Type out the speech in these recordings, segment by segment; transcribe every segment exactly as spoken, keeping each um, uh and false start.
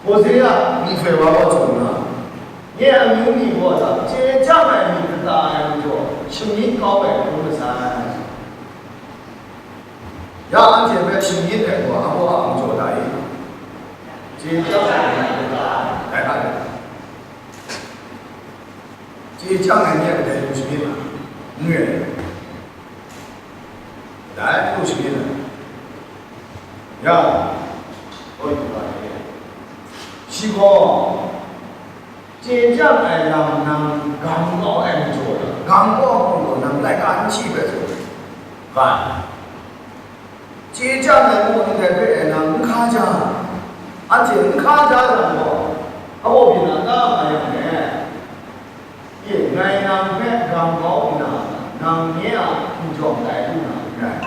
Hosea myihtoi wa gaw tsun nna, nye amyu ni gaw hta chye chyang ai myit kata ai majaw, shamyit kau ai hkrum masai. Ya anhte hpe shamyit ai gaw, a gaw a majaw da i? Chye chyang ai myit kata ai, dai hta e. Chye chyang ai ni a kadai lu shamyit na? N re ai. Kadai lu shamyit na? Ya, koi du wa ni. Shi gaw, chye chyang ai lam nang gam kau ai majaw, gam kau hkrum gaw nang laika n hti hpe tsun ai. Ga. Chye chyang ai mung ndai hpe e nang n hkaja, anhte n hkaja jang gaw, abaw byin a ta nga yang e? E, ngai nang hpe gam kau nna, nang nye a hkinjawng tai lu na n rai,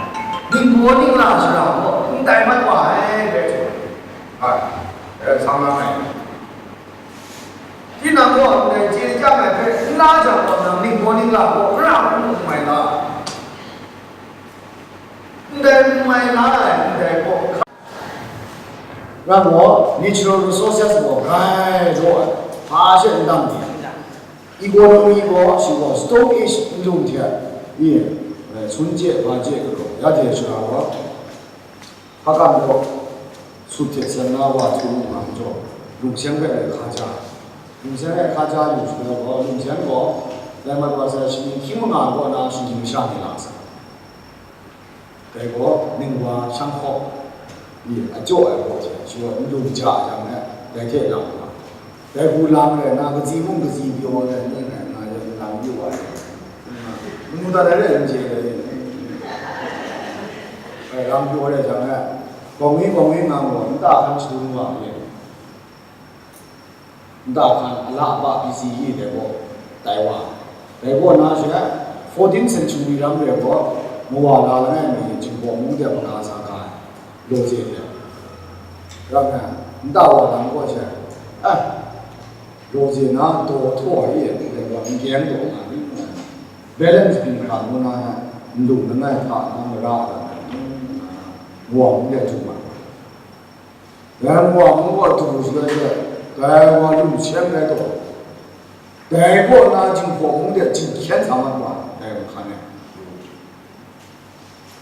ningbaw ningla shara gaw n tai mat wa ai, rai hte, ai, e, sang lang ai. Tinang gaw ndai chye chyang ai hpe n la jang gaw, nang ningbaw ningla gaw n ra hkrum n mai la? Ndai n mai la ai, ndai gaw hka. Rai gaw, natural resources gaw grai law ai, hpa she n dang ni. Economy gaw, shi gaw, Stone Age nlung hte, i, sun chye, hpa chye galaw, ya hte shara gaw, hpa kan gaw, sut hte sen na wa htu lu nga majaw, lungseng hpe rai hkaja. Lungseng rai hkaja lu shaloi gaw, lungseng gaw, lai mat wa sai, shani hkying manga kaw na shinggyim masha ni la sai. Dai gaw ningwa shang hkawk ni a jaw ai gaw hte, shi gaw n lu ja ai jang e, dai hte lam nga. Dai hku lam rai nna, katsi mung katsi pyaw ai ni rai nna, lam yu ai. Manu dat ai rai n chye ai, lam pyaw ai jang e, gaw ngwi gaw ngwi nga gaw, nta hkan shadun wa ai. Nta hkan a la a pa B C E dai gaw tai wa. Dai gaw na she, fourteenth century ram rai gaw, mawa la langai mi Jinghpaw mung de maga sa ga ai, lawze de. Ram nna, nta wa lam gaw she, eh, lawze na daw htaw ai e, dai gaw n kyeng daw nga ni, balance byin hkra ngu na, nlung langai hta na mara ai, mawa mung de htum ai. Dai wa mung gaw du shaloi she, dai wa lu seng rai taw, dai kaw na Jinghpaw mung de jinghkyen sa mat wa, dai wa hkan e.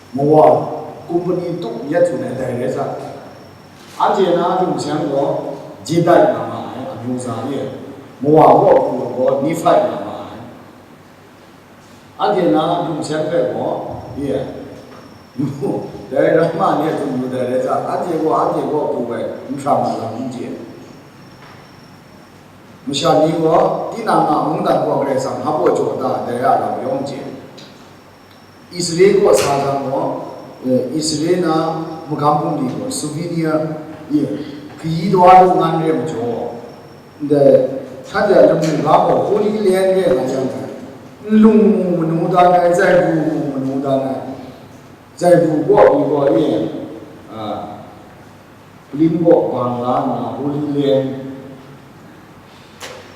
Mawa, kumpani tup yet hkrum ai dai rai sa. Anhte na lu seng gaw Jedai nga ma ai, amyu za e. Mawa kaw hku gaw Nifai nga ma ai. Anhte na lungseng hpe gaw, ye, dai Roma ni a tsun lu dai rai sa, anhte gaw, anhte gaw pru ai, n hkra ma lam n chye. Masha ni gaw, tinang a mungdan gaw Karai Kasang hpa baw jaw da, dai a lam yawng chye. Israel kaw sa jang gaw, eh, Israel na magam bungli gaw, souvenir, ye, kayi daw a lu ngan re majaw, ndai, shanhte a lamu ga gaw Holy Land re nga jang, nlung mung manu dan ai, zaibu mung manu dan ai, zaibu gaw pyi gaw ni, a, plin gaw bang la nna Holy Land,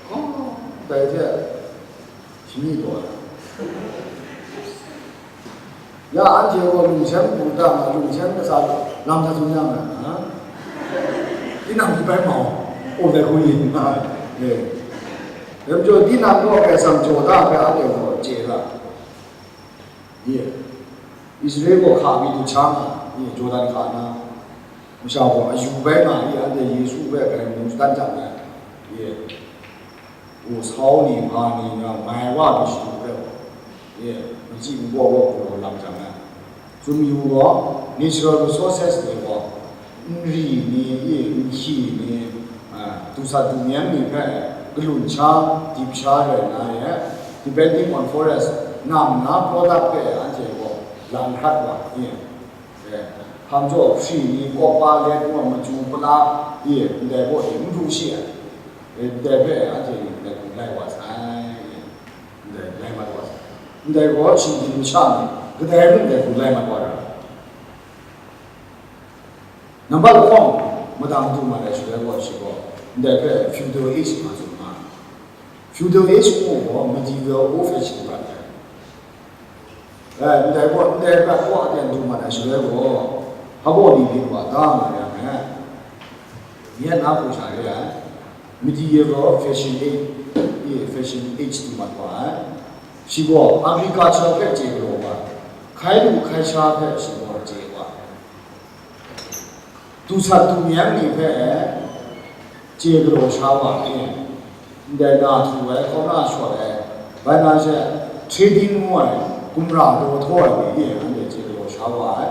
oh, dai hte, shani taw ai. Ya, anhte gaw lungseng hku da nga, lungseng kasa lam hta tsun yang a, ha? Tinang hku bai mau, o dai hku yin nga, e. Dai majaw, tinang gaw Karai Kasang jaw da hpe anhte gaw chye ga, ye. Israel gaw hka mi du hkya nga, ye, Jordan hka na, masha gaw ayu bai nga, ye, anhte Yesu hpe grai mu shadan jang ai, ye. Wu sau ni, hpa ni, nga mai wa mi shadu hpe gaw, ye, machyi npu gaw galaw lam jang ai. Tsun yu gaw, natural resources ni gaw, nri ni, ye, nhkyi ni, a, du sat du myen ni hpe, kalun sha, dip sha rai nna ye, depending on forest, nam na product hpe anhte gaw, lan hkrat wa, ye. E, hpang jaw hpri ni, kawp pa let ngu ai machyu pala, e, ndai gaw e, n pru shi ai. E, ndai hpe anhte ni ndai hku lai wa sai, e, ndai lai mat wa sai. Ndai gaw shinggyim masha ni, kadai mung ndai hku lai mat wa ra ai. Nambat lahkawng, madang du mat ai shaloi gaw, shi gaw, ndai hpe feudal age nga tsun nga ai. Feudal age ngu gaw, medieval old fashion prat ai. E, ndai gaw, ndai prat gaw aten du mat ai shaloi gaw, hpa gaw ni byin wa ta nga yang e. Myen na hku sha re ai, medieval fashion age, fashion age du mat wa ai. Shi gaw agriculture hpe chye galaw wa, hkai lu hkai sha hpe shi gaw chye wa, du sat du myang ni hpe chye galaw sha wa ai. Ndai na htu ai, hkauna shawt ai, bai na she trading ngu ai, gumra daw htaw ai ni e anhte chye galaw sha wa ai.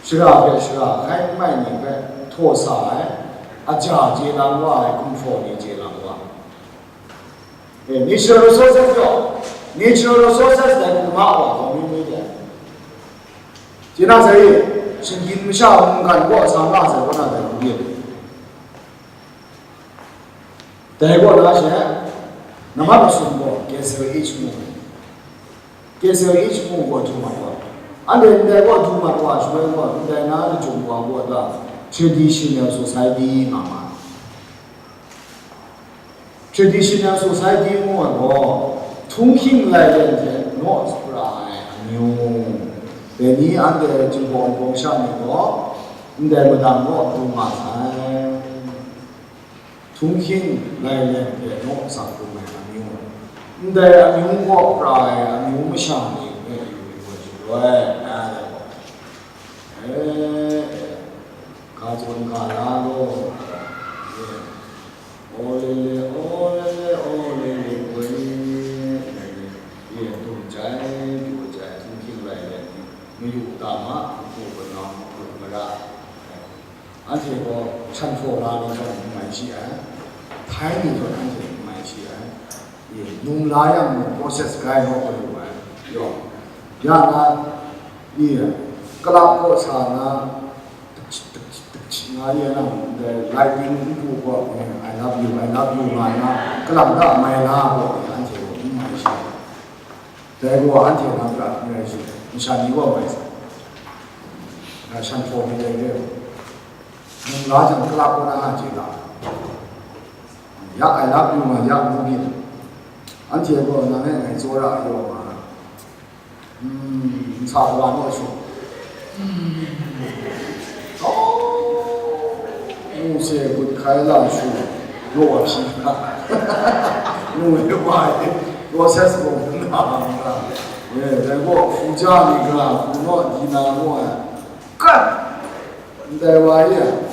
Shara hpe shara hkai n mai ni hpe htaw sa ai, aja chye lang wa ai, gumhpraw ni chye lang wa ai. E, natural resources gaw, natural resources dai hku ma wa gaw mi mi dai. Chye na sai, shinggyim masha mungkan gaw sa nga sai kaw na dai hku yin. Dai kaw na she, nambat masum gaw K S L H mu, K S L H mu gaw du mat wa. Anhte ndai kaw du mat wa shaloi gaw, ndai na lachyum wa gaw ta traditional society nga ma ai. Traditional society ngu ai gaw, htunghking lailen hte naw pra ai amyu, dai ni anhte jinghpaw nbawng sha ni gaw, ndai madang gaw du nga sai. Htunghking lailen hte naw sak hkrum ai amyu, ndai amyu kaw pra ai amyu masha ni hpe yu yu ai shaloi, ngai a dai gaw, e, e, ga zawn ga la gaw, e, olele, olele, olele, we, e, e, dum jai, pyu jai, htunghking lailen ni, mayu ta ma, hku kanau, hku mara, e, Anhte gaw shan hpraw la ni zawn n mai shi ai, htai ni zawn anhte n mai shi ai, e, num la yang mung process grai naw galu ai, yaw, ya na, e, kalap kaw sa na, tuk chik, tuk chik, tuk chik nga ya na, ndai lightning n pru gaw, e, I love you, I love you nga na, kalang ta mai la gaw, e, anhte gaw n mai shi ai. Dai gaw anhte na pra n rai shi, masha ni gaw mai sa, shan hpraw ni dai re ai. Mung la jang, kalap kaw na a chye ga, ya I love you nga ya ngu byin, anhte gaw nang e ngai tsawra ai yaw nga, mm, nsa wa naw shu, mm, oh, nu se gut hkai la shu, naw wa hpyi ga, nu e wa e, process gaw n na nga, e, dai gaw hpu ja ni ga, hpu naw di na ngu ai, kat, ndai wa e,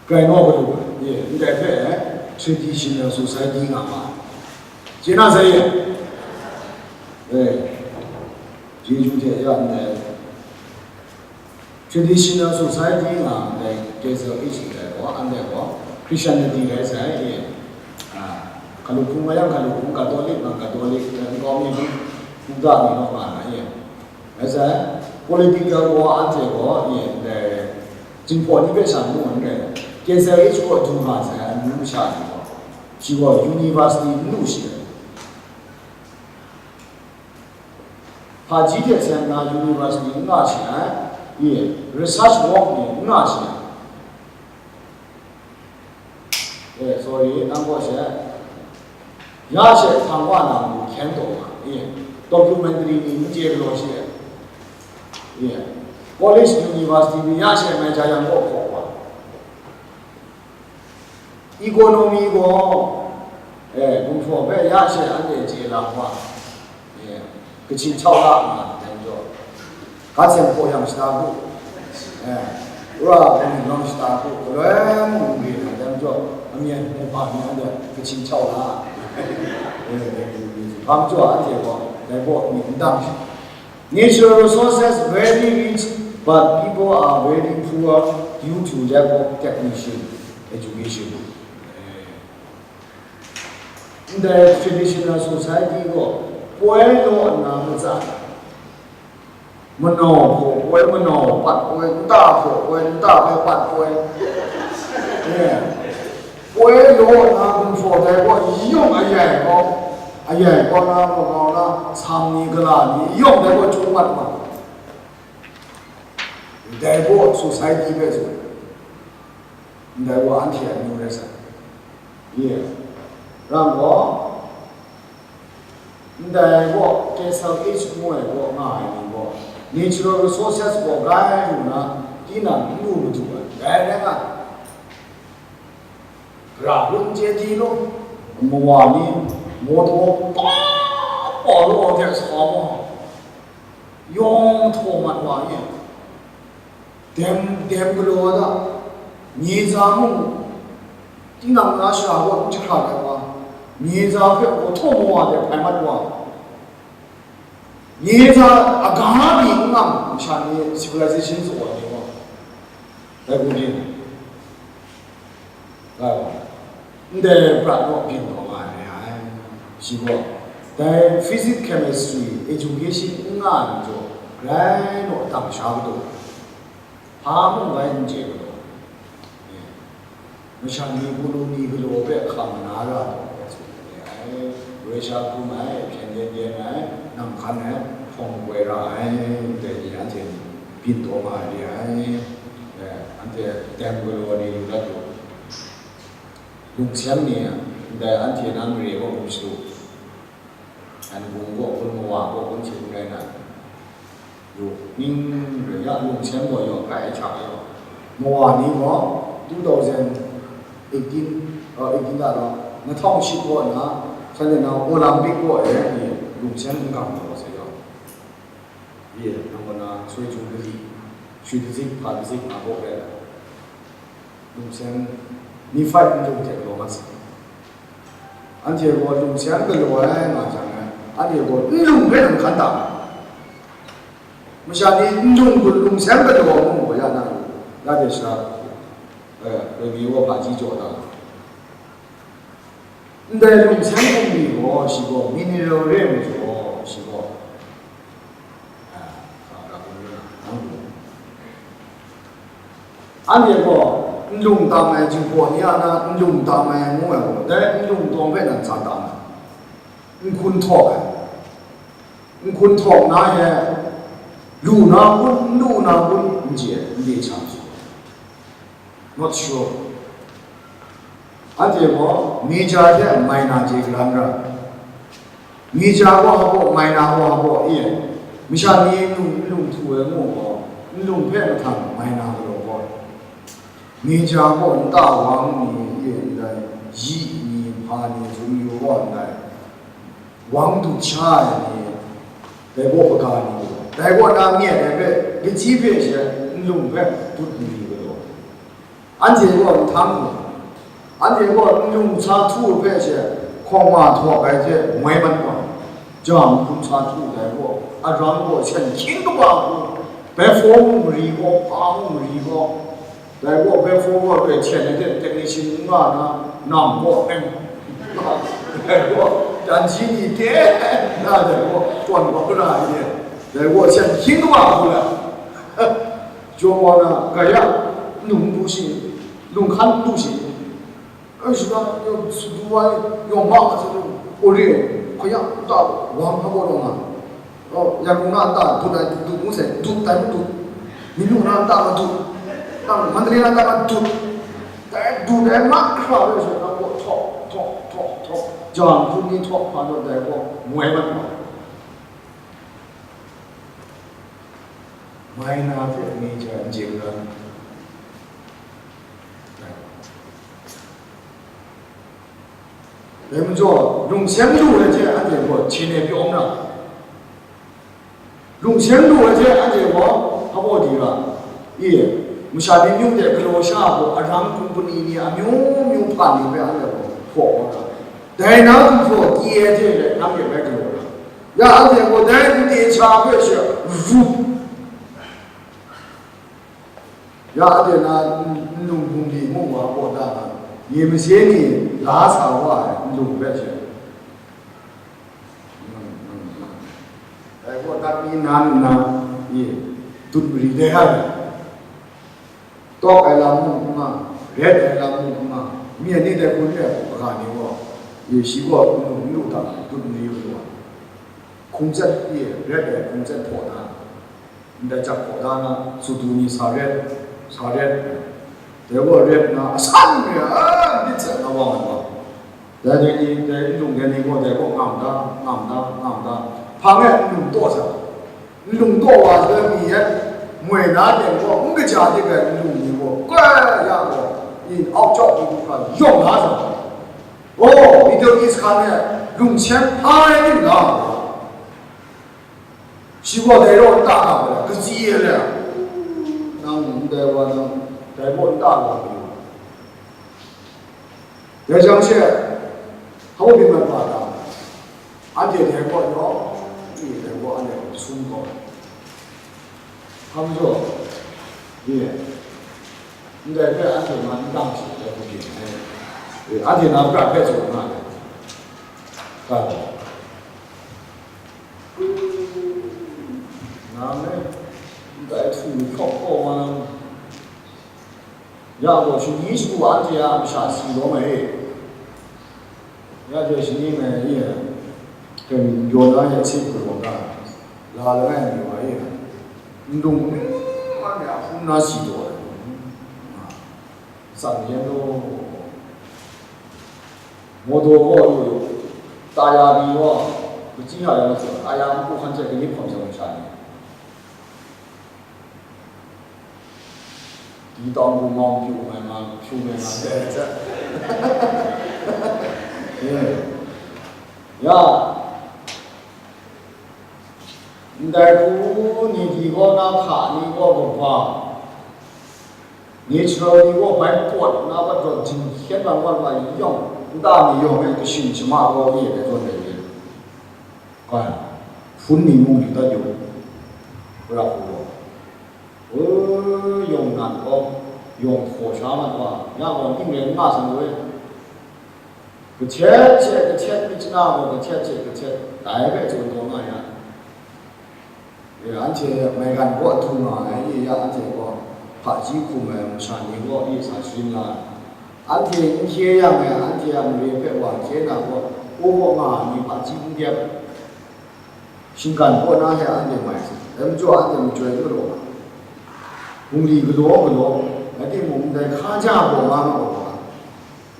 Grai naw galu ai, e, ndai hpe traditional society nga ma ai. Chye na sai, e, chyeju hte ya ndai traditional society nga ndai K S L H ndai gaw, anhte gaw Christianity rai sai, e, a, hkalup hpung mayang hkalup hpung, Catholic nga Catholic, nkau mi hpung, Buddha ni naw nga na, e. Rai sai, political gaw anhte gaw, e, ndai, jinghpaw ni hpe sha ngu n rai, K S L H gaw du nga sai, amyu masha ni gaw, shi gaw university n lu shi ai. Hpaji hte seng na university n nga shi ai, e, research work ni n nga shi ai. E, sorry, nang gaw she, ya she hpang wa na mung hkyen taw nga, e, documentary ni n chye galaw shi ai, e, college university ni ya she mai ja yang gaw hkaw wa, economy gaw, e, gumhpraw hpe ya she anhte chye lam wa, e, kachyin chau la nga, dai majaw, ga seng hpaw yang shada bu, e, wora hpaw yang shada bu, galoi mung n re ai, dai majaw, amyen mu hpa ni anhte kachyin chau la, e, dai hpa majaw anhte gaw dai gaw myit n dang shi. Natural resources very rich, but people are very poor due to lack of technician education. Ndai traditional society gaw poi law nna matsan, manau hpaw poi, manau pat poi, nta hpaw poi, nta hpe pat poi, e, poi law nna gumhpraw dai gaw yawng ayai gaw, ayai gaw na, magau na, sam ni, gala ni yawng dai gaw chyu mat mat. Ndai gaw society hpe tsun, ndai gaw anhte a amyu rai sa, ye, ram gaw, ndai gaw K S L H ngu ai gaw nga ai ni gaw, natural resources gaw grai lu na, tinang n lu madu ai, Ra gun chye di law, mawa ni mawtaw pa pa law hte sa ma, yawng htaw mat wa ye. Dem, dem galaw da, nye za mung, tinang na shara kaw n jahkrat ai wa, nye za hpe gaw htaw mawa de hpai mat wa, nye za aga mi n ngam masha ni civilization tsaw ai ni wa, dai gun ni. Ndai prat naw byin taw nga ai re ai. Shi gaw, dai physics, chemistry, education n nga ai majaw, grai naw dang sha kadu, hpa mung bai n chye kadu, masha ni, pulu ni galaw hpe hkam na ra taw, re ai, Russia hkrum ai, hpyen den den ai, nang hkan ai, hpawng koi ra ai, ndai ni anhte byin taw nga ai re ai. Anhte dem galaw ni lu dat lu. Lungseng ni, ndai anhte na mare kaw hkum shadu, Yangon kaw hkun, mawa kaw hkun hte n rai na, yu ning rai ya, lungseng gaw yaw grai hta yaw, mawa ni gaw two thousand eighteen, uh, eighteen da law, na htawng ship kaw na, shanhte na Olympic kaw e ni lungseng n gang maw se yaw. Ye, nang kaw na soi chyu kali, shui dazik, hpa dazik, nga kaw rai. Lungseng, Nifai n lung hte galaw mat sai. Anhte gaw lungseng galaw ai nga jang, anhte gaw n lung hpe nan hkan tam. Masha ni n lung, lungseng galaw ai mung gaw ya na, ya de sha, eh, Remi wa hpaji jaw da. Ndai lungseng bungli gaw shi gaw mineral re ai majaw, shi gaw, ah, hkra hkra hkun lu na, nang lu. Anhte gaw nlung tam ai, Jinghpaw ni a na nlung tam ai ngu ai gaw, dai nlung tawng hpe nan sa tam ai. Nhkun htaw ai. Nhkun htaw na e, lu na kun, n lu na kun, n chye, n de cha su. Not sure. Anhte gaw major hte minor chye galan ra. Major gaw hpa baw, minor gaw hpa baw, e, masha ni nlung, nlung htu ai ngu gaw, nlung hpe mahtang minor galaw gaw, major gaw nta wang ni, e, ndai, yi ni, hpa ni, zun yu gaw ndai, wang dut sha ai ni, dai gaw kaga ni gaw, dai gaw na myit ai hpe, kachyi hpe she nlung hpe dut n ri galaw. Anhte gaw nhtang gaw, anhte gaw nlung sa htu hpe she hkawng wa htaw ai hte moi mat wa, jang hkum sa htu dai gaw, arang gaw sen hkying kaba hku, bai hpaw mung mari gaw, hpa mung mari gaw, dai gaw bai hpaw gaw rai hten ai hte technician n nga na, nam gaw eng, dai gaw, dan shi ni te na, dai gaw, tawn kau na ai hte, dai gaw sen hkying kaba hku la. Jaw wa na, gaya, nlung du shi, lung hkan du shi, ai shi na, yawng sadu wa, yawng ma a sa lu, o re, hkaya, nta, wang hpa gaw rawng nga, o, Yangon na nta, dut ai, dut ngu sai, dut tai, dut, Minu na nta, ma dut, nang, Mandalay na nta, ma dut, dai, dut ai, ma hkra re, sai, nang gaw, htawk, htawk, htawk, htawk, jang hkun ni htawk hpa naw dai gaw, moi mat ma. Minor hte major n chye n ran. Dai majaw, lungseng lu ai hte anhte gaw hte ne pyawm ra. Lungseng lu ai hte anhte gaw hpa baw di ra. I, masha ni amyu de galaw sha gaw arang kumpani ni amyu myu hpan ni hpe anhte gaw hpaw ra. Dai na gumhpraw kye ai hte maren anhte bai galaw ra. Ya anhte gaw dai n chye sha hpe she rup. Ya anhte na nlung bungli mung wa kaw da na, ye mase ni la sa wa ai nlung hpe she. Dai gaw dat mi nan nna, ye, dut mari dai ai. Tawk ai lam mung n nga, ret ai lam mung n nga, myen ni dai hkun re ai hku hkra ni gaw, ye shi gaw n lu, n lu hta, dut mari lu ai. Hkum tsat pyi ret ai, hkum tsat hpaw na, ndai jak hpaw da na, tsutu ni sa ret, sa ret, dai gaw ret na, asan re ai, myit tsat na wa nga wa. Dai ni, dai nlung dai ni gaw dai gaw ngam da, ngam da, ngam da. Hpang e nlung taw sa, nlung taw wa sai mi e, moi na teng gaw n kaja dik ai nlung ni gaw, koi ya gaw, In aw jau di hkra yawng la sa. Oh, Middle East hkan e lungsen hpa rai ting nga. Shi gaw dai raw n ta nga gaw, katsi e le, nang ndai wa nang dai baw n ta nga pyi wa. Dai jang she, hpa baw byin mat wa ta, anhte dai baw yaw, i dai baw anhte sum gaw, hpa majaw, i, ndai hpe anhte man n dang shi dai hku byin ai, i, anhte na pra hpe tsun nga ai. Ga gaw, nang e, ndai htu hkawk kaw wa na, ya gaw, shani shagu anhte a masha si lawm ai e. Ya hte shani ngai e, hkyen jaw na e, hte galaw na, la langai mi wa e, ndung n ning anhte a hpung na si taw ai, tsan yen law. Mawdaw gaw lu yu, taya ni gaw, machyi nga yang, taya npu hkan hte kanip hkawm shang masha ni, di tawng bu mawng pyu mai ma, pyu mai ma, dai hte. Ya, ndai hku ni di gaw na hka ni gaw kaba, natural ni gaw bai pawt na pat gaw, dinghkyen bang wan wa yawng, nta ni yawng e kashin shama gaw ni e zawn ai ni, hpun ni mung yu dat yu, ra hku gaw, yawng nan gaw, yawng hkaw sha mat wa, ya gaw ning rai n nga san gaw e. Kahtet hte kahtet myit chana gaw, kahtet hte kahtet dai hpe tsun taw nga ya. E, anhte maigan kaw du nga ai, e ya, anhte gaw hpaji hkum ai masha ni gaw e sa sharin nga ai. Anhte n hkye yang e, anhte a mare hpe wa hkye na gaw, kaw kaw nga ai ni hpaji n dep. Shinggan kaw na hte anhte mai sa, dai majaw anhte majoi n galaw ai. Bungli galaw galaw, rai timung, ndai hkaja gaw nga nga gaw,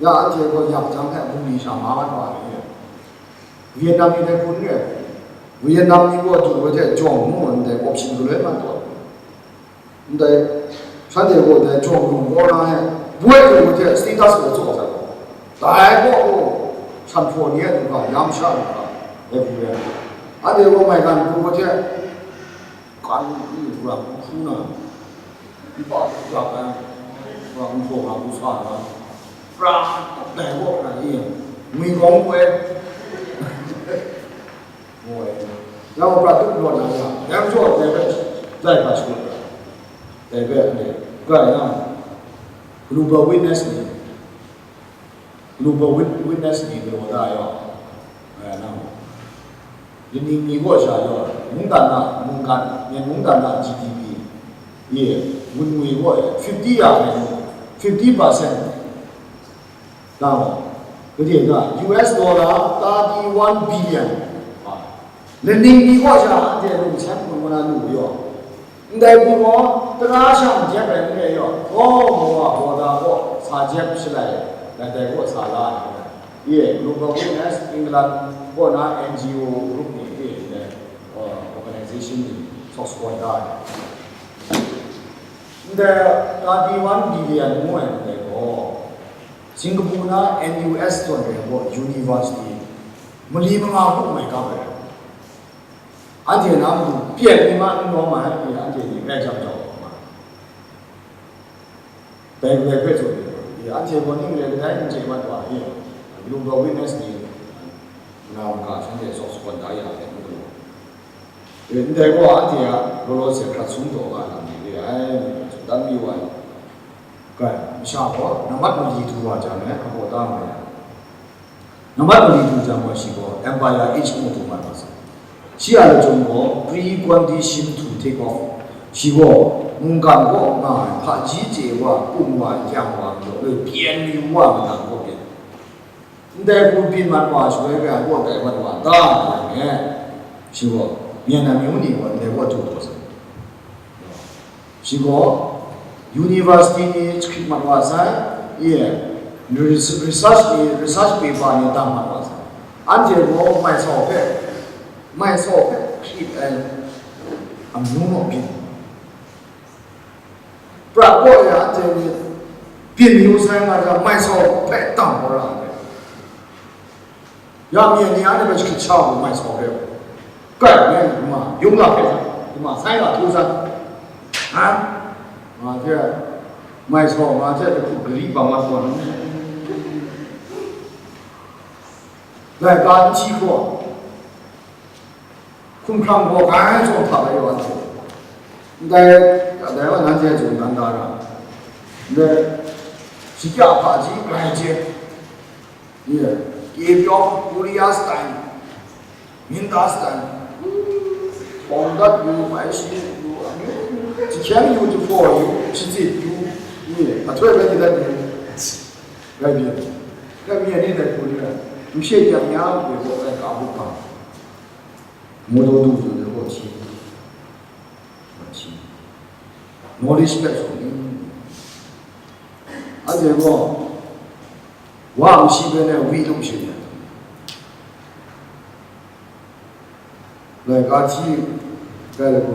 ya anhte gaw yak jang hte bungli sha ma mat wa ai. Vietnam ni dai hpun re ai. Vietnam ni gaw du ai hte jawng mu ndai option galoi mat taw. Ndai, shanhte gaw dai jawng lung kaw na e, boi lu hte status gaw tsaw ai. Dai gaw, shanhpaw ni a du ga, yam sha du ga, dai hku re ai. Anhte gaw maigan pru hte, kan, wara hku hpru na, npa hku yak ai, wara nhtawm na hku sa na, pra dai gaw na e, ngwi kawng poi. Ngu ai. Yang pra tup law na ya, yang jaw dai hpe, dai hpa shangut ai. Dai hpe anhte, grai na, Global Witness ni, Global Wit-, Witness ni galaw da yaw, grai na, laning ni kaw sha yaw, mungdan na, mungkan, myen mungdan na G D P, ye, gun ngwi kaw e, fifty ya hkrai nu, fifty percent. Nang, gade ga, U S dollar thirty-one billion. Laning ni kaw sha anhte lung seng hpung na lu yaw. Ndai hpung gaw, tara sha n jep ai n re yaw. Gaw, mawa baw da gaw, sa jep shalai, dai dai gaw sa la ai. Ye, Global Witness, England, kaw na N G O group ni, ye, organization ni, sawsawai da ai. Ndai thirty-one billion ngu ai ndai gaw, Singapore na N U S zawn ai gaw university mali manga hku mai kap ai. Anhte na matu pyen ni ma n lawm ai, anhte ni rai jam jau ai ma. Dai, dai hpe tsun ai, anhte gaw ning rai kadai n chye mat wa, Global Witness ni na manga shanhte sawk sagawn da ya ai, n galaw. E, ndai gaw anhte a law law se hkrat sum taw nga lam ni re ai, tsun dan mayu ai. Kai, masha gaw nambat mali du wa jang e, abaw da mai ai. Nambat mali du jang gaw, shi gaw Empire Age ngu du mat wa sai. Shi a lachyum gaw Precondition to Take Off. Shi gaw mungkan kaw nga ai hpaji chye wa, kum wa, yang wa, majaw loi pyen mayu wa, madan kaw pyen. Ndai hku byin mat wa shaloi, gaw dai mat wa ta yang e, shi gaw, myen na myu ni gaw ndai gaw jaw taw sai. Shi gaw, university ni hkrit mat wa sai, ye, res-, research ni, research paper ni dang mat wa sai. Anhte gaw mai sau hpe, mai sau hpe hkrit ai amyu naw byin. Pra kaw e anhte myit, Byin yu sai nga jang, mai sau hpe tam hkau ra ai. Ya myen ni anhte hpe shahkrit sha u, mai sau hpe. Kai, ngai ma, yung la hpe, ma sai la htu san. Ha? Nga hte, mai sau, nga hte, hku gari bang mat wa. Laika n hti hkra, hkumhkrang gaw grai zawn hta la yaw anhte. Ndai, dai wa nanhte tsun dan da ra. Ndai, shakya hpaji grai hte, ye, kye pyaw, Korea style, Minda style, hpawng dat yu, bai shi yu, amyu, jahkyeng yu, jahpaw yu, shazit yu, ye, ahtoi bai di dat yu. Rai byin. Rai byin ni dai hku ni rai. N shai yang ya, hpe gaw rai ka hkrup ga. Ngu daw du du de gaw hti. Gaw hti. Knowledge hpe zawn ni. Anhte gaw, wa n shi bai na wi lu shin ai. Laika hti, kai lagu.